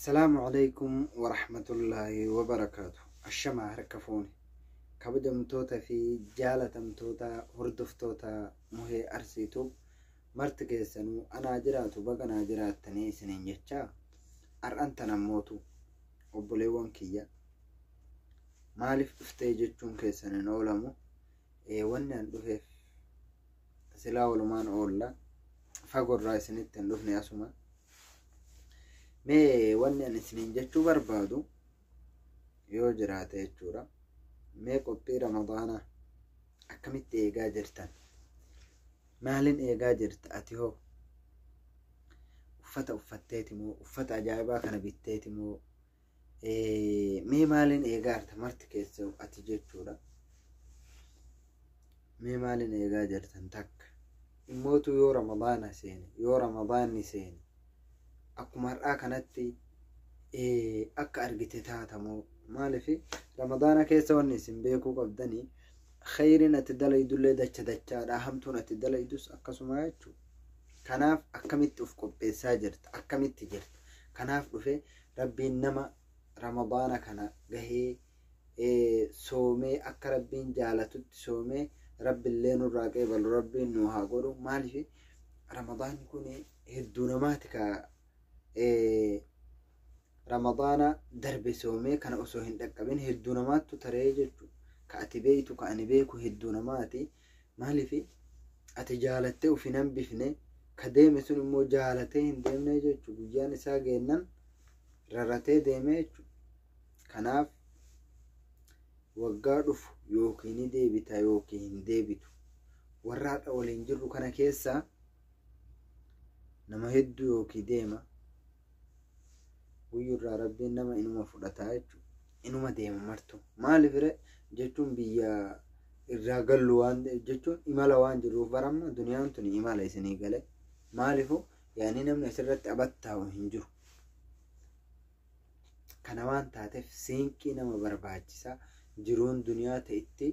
Assalaamu Aleeykum Warahmatullaahi Wabarakaatu. Ashamaa harka fuune kabajamtoota fi jaalatamtoota hordoftoota Muhee Arsiituu marti keessanuu anaa jiraatu baga naa jiraattanii isiniin jechaa har'an tana mootu obboleewwan kiyya maaliif dhuftee jechuun keessan hin oolamu. Wanni an dhufeef silaa walumaan oolla fagorraa isinitti hin dhufne asuma. Mee wanni ani isiniin jechuu barbaadu yoo jiraate jechuudha. Mee qophii Ramadaanaa akkamitti eegaa jirtan? Maalin eegaa jirta ati hoo? Uffata uffatteeti moo? Uffata ajaa'ibaa kana bitteeti moo? Mee maalin eegaa jirta marti keessa ati jechuudha. Mee maalin eegaa jirtan takka? Immootu yoo Ramadaana seene, yoo Ramadaanni seene akkuma har'aa kanatti akka argite taata moo? Maaliif Ramadaana keessa wanni isin beekuu qabdanii khayriin ati dalaydullee dacha dachaadha, hamtuun ati dalaydus akkasuma jechuudha. Kanaaf akkamitti of qopheessaa jirta? Akkamitti jirta? Kanaaf dhufe Rabbiin nama Ramadaana kana gahee soomee akka Rabbiin jaalatutti soomee Rabbillee nurraa qeebalu Rabbiin nu haa godhu. Maaliif Ramadaanni kun hedduu namaati ka Ramadaana darbe soomee kana osoo hin dhaqqabin hedduu namaattu taree jechuudha. Ka ati beektu ka ani beeku hedduu namaati. Maaliif ati jaalattee of hin hambifne ka deeme sun immoo jaalatee hin deemne jechuudha. Guyyaan isaa geennan raratee deeme jechuudha. Kanaaf waggaa dhufu yookiin ni deebita yookiin hin deebitu. Warra har'a waliin jirru kana keessaa nama hedduu yookiin deema. Guyyurraa Rabbiin nama inuma fudhataa jechuudha. Inuma deema martu. Maaliif ree jechuun biyya irraa gallu waan jechuun imala waan jirruuf baramma duniyaan tuni imala isinii gale. Maaliifuu yaani namni asirratti abattaa'u hin jiru. Kana waan taateef siinqii nama barbaachisa jiruun duniyaa ta'itti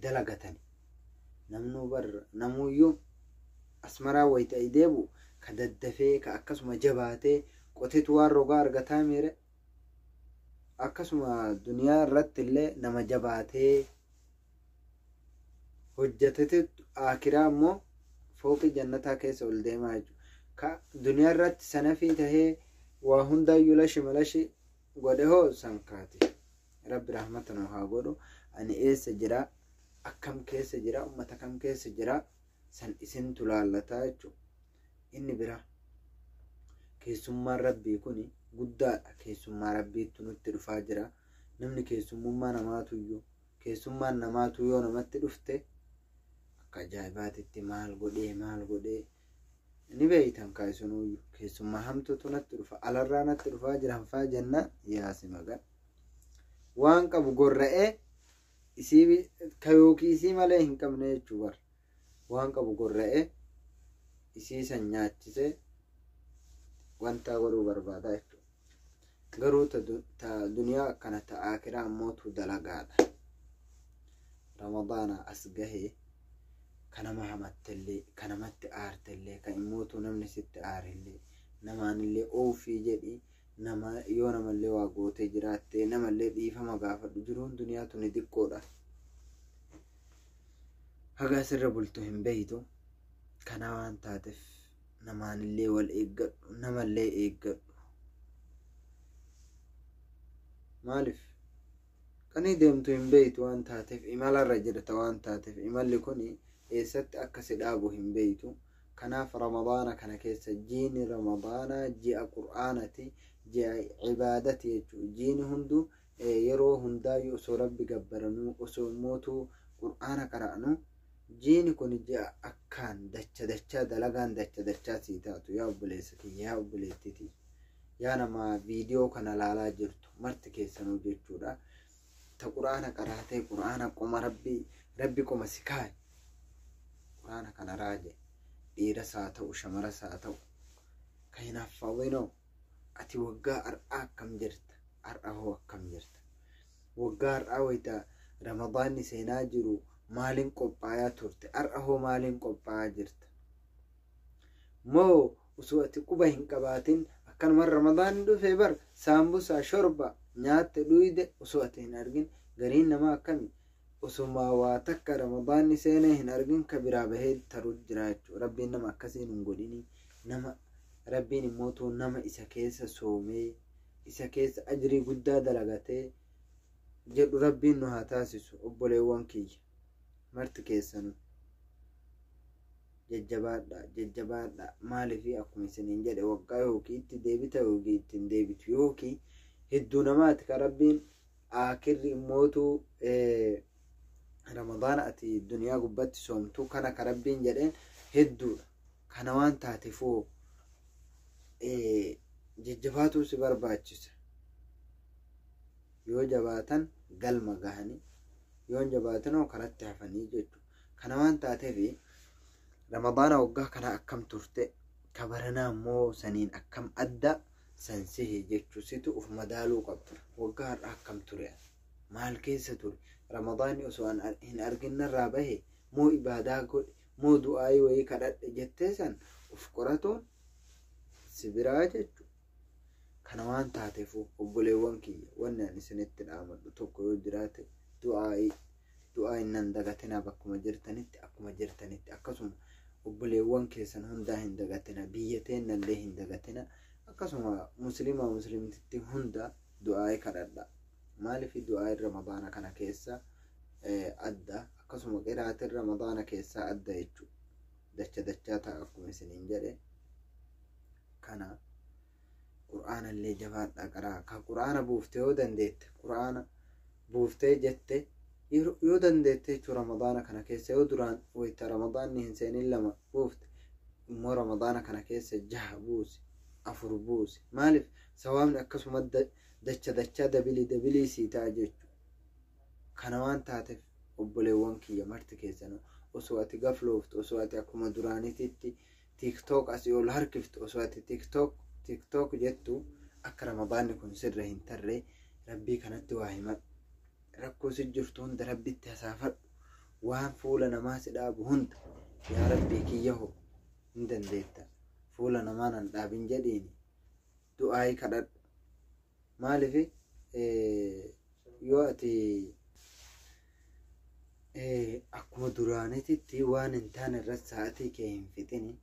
dalagatani. Namnuu bar namuuyyuu asmaraa wayita deebi'u ka daddafee ka akkasuma jabaatee qotetu waan rogaa argataa miire. Akkasuma duniyaa irratti illee nama jabaatee hojjatetu akiraa immoo fooqii jannataa keessa ol deemaa jechuudha. Ka duniyaa irratti sanafii tahee waa hundaayyuu lashi malashi godhe hoo sankaati. Rabbi rahmata nu haa godhu. Ani eessa jira? Akkam keessa jira? Ummata kam keessa jira? San isintu laallataa jechuudha. Inni bira keessummaan Rabbii kuni guddaadha. Keessummaa Rabbiitu nutti dhufaa jira. Namni keessummummaa namaatuyyuu keessummaan namaatu yoo namatti dhufte akka ajaa'ibaatitti maal godhee maal godhee ni beeytan kaa isinuyyuu keessummaa hamtuutu natti dhufa alarraa natti dhufaa jiran faa jennaan yaasi magan waan qabu gorra'ee isii ka yookiin isii malee hin qabne jechuu bar waan qabu gorra'ee isii san nyaachisee wantaa godhuu barbaada jechuudha. Garuu ta duniyaa akkana ta akiraa ammootu dalagaadha. Ramadaana as gahee ka nama hamattellee ka namatti aartellee ka immootu namni sitti aarellee namaanillee oofii jedhi nama yoo namallee waa gootee jiraatte namallee dhiifama gaafadhu jiruun duniyaa tuni xiqqoodha. Haga asirra bultu hin beeytu. Kana waan taateef namaanillee wal eeggadhu namallee eeggadhu. Maaliif? Kanii deemtu hin beeytu waan taateef imalarra jirta waan taateef imalli kun eessatti akka si dhaabu hin beeytu. Kanaaf Ramadaana kana keessa jiini Ramadaanaa ji'a Qur'aanati ji'a ibaadati jechuudha. Jiini hunduu yeroo hundaayyuu osoo Rabbi gabbaranuu osoo immootuu Qur'aana qara'anu jiini kun ji'a akkaan dacha dachaa dalagaan dacha dachaa sii taatu yaa obboleessa kiyya yaa obboleettitii yaa nama viidiyoo kana laalaa jirtu marti keessanuu jechuudha. Ta Qur'aana qaraatee Qur'aana qoma Rabbi qoma si kaaye Qur'aana kana raaje dhiiras haa ta'u shamaras haa ta'u ka hin haffadhinoo ati waggaa har'aa akkam jirta har'a hoo akkam jirta waggaa har'aa wayita Ramadaanni seenaa jiru maaliin qophaayaa turte har'a hoo maaliin qophaayaa jirta moo osoo ati quba hin qabaatin Akkanuma Ramadaan dhufee bar saambusaa shorba nyaatte dhuyde osoo ati hin argin. Gariin namaa akkami osuma waa takka Ramadaanni seenee hin argin ka biraa bahee taru jira jechuudha. Rabbiin nama akkasiin hin godhini. Nama Rabbiin immoo nama isa keessa soomee isa keessa ajrii guddaa dalagatee jedhu Rabbiin nu haa taasisu. Obboleewwan kiyya marti keessanuu jajjabaadha, jajjabaadha. Maaliif akkuma isiniin jedhe waggaa yookiin itti deebita yookiin ittiin deebitu yookiin hedduu namaati ka Rabbiin akirri immootu Ramadaana ati duniyaa gubbatti soomtu kana ka Rabbiin jedheen hedduudha. Kana waan taateefoo jajjabaatu si barbaachisa. Yoo jabaatan galma gahanii, yoo hin jabaatinoo karatti hafanii jechuudha. Kana waan taateef Ramadaana waggaa kana akkam turte, ka baranaa immoo saniin akkam adda san sihi jechuu situ uf madaaluu qabda. Waggaa har'a akkam ture, maal keessa ture, Ramadaanni osoo hin arginarraa bahe moo ibaadaa godhe moo du'aayii wayii kadhadhe jettee san uf qoratuun si biraa jechuudha. Kana waan taateef obboleewwan kiyya wanni ani isinitti dhaamadhu tokko yoo jiraate du'aayii du'aayin nan dagatinaa bakkuma jirtanitti akkuma jirtanitti akkasuma obboleewwan keessan hundaa hin dagatina, biyya teennallee hin dagatina, akkasuma musliima muslimtitti hunda du'aayii kadhadha. Maaliif du'aayin Ramadaana kana keessa adda, akkasuma qiraatiin Ramadaana keessaa adda jechuudha. Dacha dachaa ta'a akkuma isiniin jedhe. Kana Qur'aanallee jabaadha qaraa. Ka Qur'aana buuftee yoo dandeette, Qur'aana buuftee jette yoo dandeette jechuun Ramadaana kana keessa yoo duraan wayita Ramadaanni hin seenin 2 buufte immoo Ramadaana kana keessa 6 buusi, 4 buusi. Maaliif sawaabni akkasuma dacha dachaa dabilii dabilii sii ta'a jechuudha. Kana waan taateef obboleewwan kiyya marti keessanuu osoo ati gaflooftu, osoo ati akkuma duraaniititti TikTok asii ol harkiftu, osoo ati TikTok jettu akka Ramadaanni kun sirra hin tarree Rabbii kanatti waa himadhu. Rakkoo si jirtu hunda Rabbitti hasaafadhu. Waan fuula namaa si dhaabu hunda yaa Rabbii kiyya hoo hin dandeetta. Fuula namaa nan dhaabin jedhiini du'aayii kadhadhu. Maaliif yoo ati akkuma duraaniititti waan hin taane irratti sa'aatii kee hin fixini.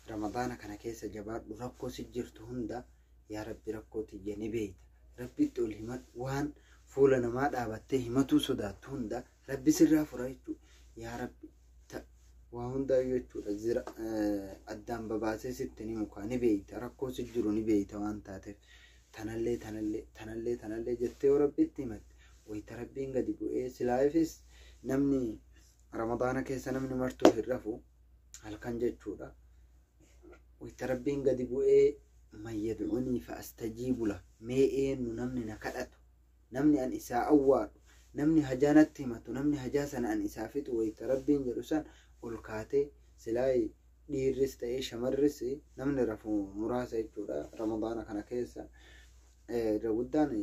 Ramadaana kana keessa jabaadhu. Rakkoo si jirtu hunda yaa Rabbi rakkoo tiyya ni beeyta. Rabbitti ol himadhu. Waan fuula namaa dhaabattee himatuu sodaattu hunda Rabbi sirraa fura jechuudha. Yaa Rabbi waa hundaayyuu jechuudha. Zira addaan babaasee sitti ni muka ni beeyta. Rakkoo si jiru ni beeyta waan taateef tanallee tanallee tanallee tanallee jettee yoo Rabbitti himatte wayita Rabbiin gadi bu'ee silaayifis namni Ramadaana keessa namni martuu hin rafu halkan jechuudha. Wayita Rabbiin gadi bu'ee man yad'unii fa astajiibu lah, mee eenyu namni na kadhatu, namni an isaa awwaadhu, namni hajaa natti himatu, namni hajaa sana an isaa fixu wayita Rabbiin jedhu san ol kaatee silaayi dhiirris ta'ee shamarris namni rafu muraasa jechuudha. Ramadaana kana keessa irra guddaan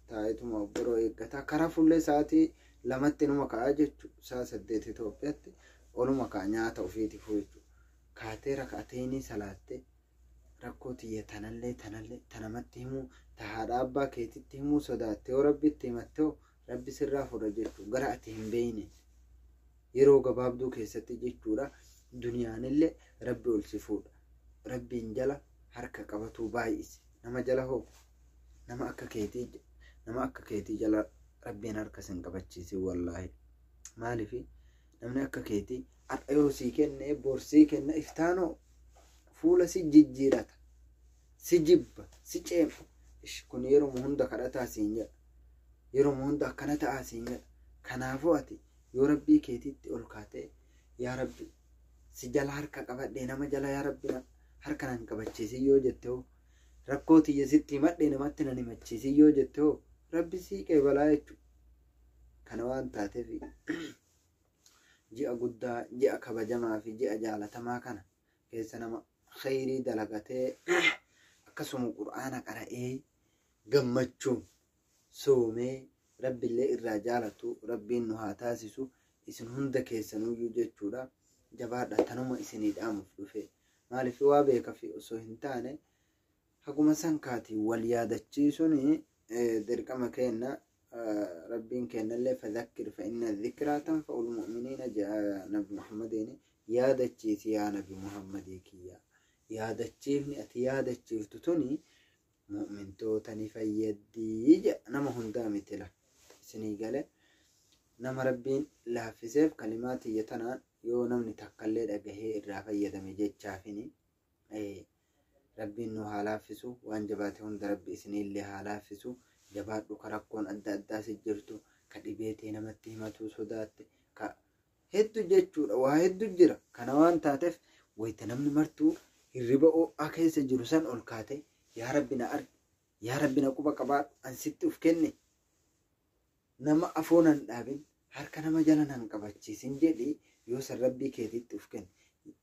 taa'etuma boroo eeggata. Karaa fuullee sa'aatii 2tti numa ka'a jechuudha. Sa'a 8 Itoophiyaatti oluma ka'a nyaata ofiitiif jechuudha. Kaatee raka'ateenii salaattee rakkoo tiyya tanallee tanallee tanamatti himuu ta haadha abbaa keetitti himuu sodaatte yoo Rabbitti himatte hoo Rabbi sirraa fudha jechuudha. Gara ati hin beeyne yeroo gabaabduu keessatti jechuudha. Duniyaanillee Rabbi ol si fuudha. Rabbiin jala harka qabatuu baay'isi. Nama jala hoo nama akka keetii jala Rabbiin harka sin qabachiisin wallaahi. Maaliif namni akka keetii har'a yoo sii kenne bor sii kenna iftaanoo fuula si jijjiirata, si jibba, si ceema. Kun yeroo hunda kadhataa siin jedha. Yeroo hunda akkana ta'aa siin jedha. Kanaafuu ati yoo Rabbii keetiitti ol kaatee yaa Rabbi si jala harka qabadhee nama jala yaa Rabbi harka nan qabachiisin yoo jette hoo rakkoo tiyya sitti himadhee namatti nan himachiisin yoo jette hoo Rabbi sii qeebalaa jechuudha. Kana waan taateef ji'a guddaa, ji'a kabajamaa fi ji'a jaalatamaa kana keessa nama khayrii dalagatee akkasuma Qur'aana qara'ee gammachuun soomee Rabbillee irraa jaalatu Rabbiin nu haa taasisu isin hunda keessanuyyuu jechuudha. Jabaadha tanuma isinii dhaamuuf dhufe. Maaliif waa beeka fi osoo hin taane Haguma san kaati wal yaadachiisuun dirqama keenna. Rabbiin kennallee fadhakkir fa inna dhikraa tanfa'ul mu'miniina jedha Nabi Muhammadiin. Yaadachiisi yaa Nabi Muhammadii kiyya, yaadachiifni ati yaadachiiftu tuni mu'mintoota ni fayyaddi jedha. Nama hundaa miti la isinii gale. Nama Rabbiin laaffiseef kalimaa tiyya tanaan yoo namni takkallee dhagahee irraa fayyadame jechaafini. Rabbiin nu haa laaffisu, waan jabaate hunda Rabbi isiniillee haa laaffisu. Jabaadhu, ka rakkoon adda addaa si jirtu, ka dhibeetee namatti himatuu sodaatte, ka hedduu jechuudha, waa hedduu jira. Kana waan taateef wayita namni martuu hirriba ho'aa keessa jiru san ol kaate, yaa Rabbi na argi, yaa Rabbi na quba qabaadhu, an sitti uf kenne, nama afoo nan dhaabin, harka nama jala nan qabachiisin jedhi. Yoo san Rabbii keetitti uf kenne,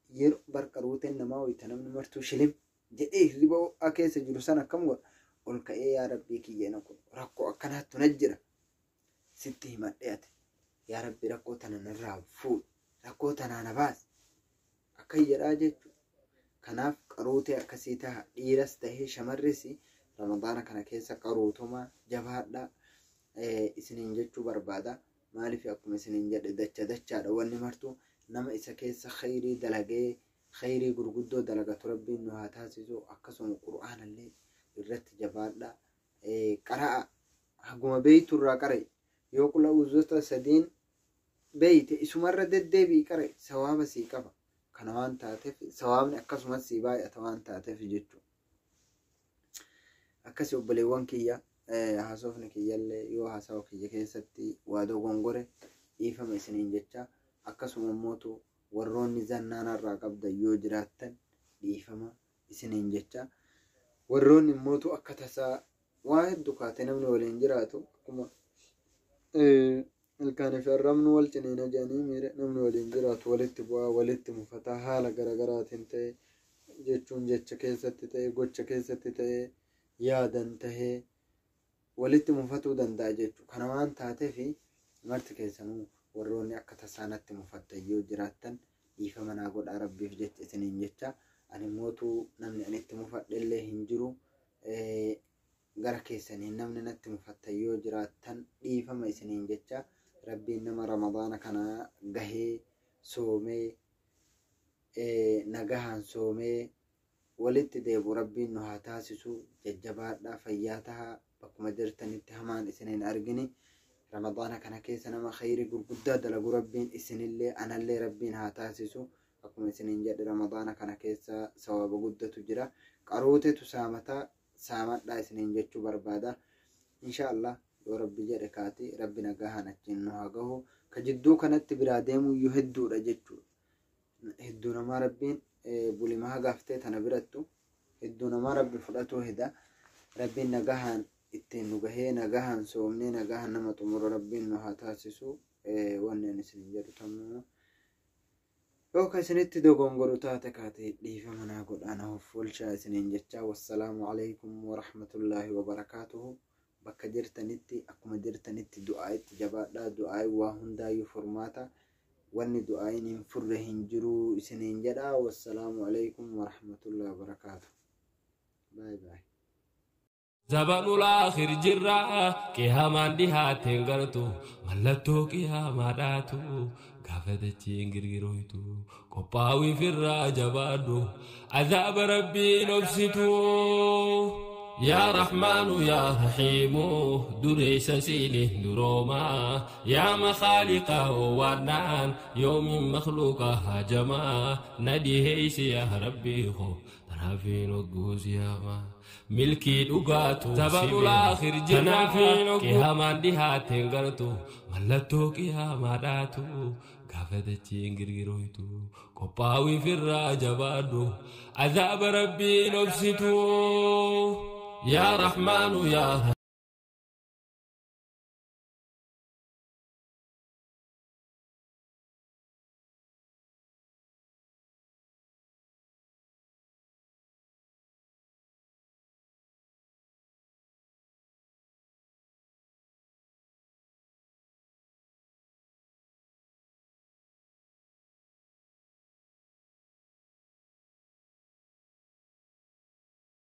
yeroo barqaruuteen namaa wayita namni martuu shilim jedhee hirriba ho'aa keessa jiru san akkam godha? Ol ka'ee, yaa Rabbii kiyya, na kun rakkoo akkanaattu na jira, sitti himadhe, ati yaa Rabbi rakkoo tana narraa fuudhi, rakkoo tanaa na baasi akkan jedhaa jechuudha. Kanaaf qaruutee akkasii taha, dhiiras tahee shamarris Ramadaana kana keessa qaruutuma jabaadhaa isiniin jechuu barbaada. Maaliif, akkuma isiniin jedhe, dacha dachaadha wanni martuu. Nama isa keessa khayrii dalagee khayrii gurguddoo dalagatu Rabbiin nu haa taasisu. Akkasuma Qur'aanallee irratti jabaadhaa, qara'a. Haguma beeytu irraa qara'i. Yoo qula uuzota sadiin beeyte isumarra deddeebi'i qara'i, sawaaba sii qaba. Kana waan taateef sawaabni akkasumas sii baay'ata waan taateef jechuudha. Akkasi obboleewwan kiyya, haasofni kiyyallee yoo haasawa kiyya keessatti waa dogongore dhiifama isiniin jecha. Akkasuma immootu warroonni zannaanarraa qabdan yoo jiraattan dhiifama isiniin jecha. Warroonni immootu akka tasaa waa hedduu kaate namni waliin jiraatu, akkuma ilkaanii fi arrabnu wal ciniina jedhanii miira, namni waliin jiraatu walitti bu'aa, walitti mufataa, haala garaagaraatiin ta'e jechuun, jecha keessatti ta'e, gocha keessatti ta'e, yaadan tahee walitti mufatuu danda'a jechuudha. Kana waan taateef marti keessanuu warroonni akka tasaa natti mufattan yoo jiraattan dhiifama naa godhaa Rabbiif jecha isiniin jecha. Ani mootuu namni ani itti mufadhe hin jiru. Gara keessaniin namni natti mufattan yoo jiraattan dhiifama isiniin jecha. Rabbiin nama Ramadaana kana gahee soomee, nagahaan soomee walitti deebi'u Rabbiin nu haa taasisu. Jajjabaadhaa, fayyaa tahaa, bakkuma jirtanitti hamaan isin hin argini. Ramadaana kana keessa nama khayrii gurguddaa dalagu Rabbiin isinillee anallee Rabbiin haa taasisu. Akkuma isiniin jedhe, Ramadaana kana keessa sawaaba guddatu jira. Qaruutetu saamataa, saamadhaa isiniin jechuu barbaada. Insha Allah, yoo Rabbi jedhe kaati Rabbi nagahaan achiin nu haa gahu. Ka jidduu kanatti biraa deemuyyuu hedduudha jechuudha. Hedduu namaa Rabbiin bulimaa hagaaftee tana birattu hedduu namaa Rabbi fudhatuu heda. Rabbiin nagahaan ittiin nu gahee, nagahaan soomnee, nagahaan nama xumuru Rabbiin nu haa taasisu. Wanni ani isin jedhu tammuma. Yoo ka isinitti dogongoru taate kaate dhiifama naa godhaa, na of oolchaa isiniin jecha. Wassalaamu alaikum warahmatullaahi wabarakaatuhu. Bakka jirtanitti, akkuma jirtanitti du'aa itti jabaadhaa. Du'aa waa hundaayyuu furmaata. Wanni du'aayin hin furre hin jiru isiniin jedha. Wassalaamu alaikum warahmatullaahi wabarakaatuhu. Baay baay. Zabanul akhir jirra, qiyaamaan dhihaateen gartu, mallattoo qiyaamaadhaatu gaafa dachiin girgiroytu. Qophaa'ii firraa jabaadhu, azaaba Rabbiin obsitu. Yaa Rahmaanu yaa Rahiimu, dureessa siiniin duroomaa, yaa makaaliqa waannaan yoomiin makluuqa hajamaa na dhiheeysi yaa Rabbii koo, tanaafiin hogguusiyaamaa. Milkii dhugaatu zabanul akhir jirra, qiyaamaan dhihaateen gartu, mallattoo qiyaamaadhaatu gaafa dachiin girgiroytu. Qophaa'ii firraa jabaadhu, azaaba Rabbiin obsitu. Yaa Rahmaanu yaa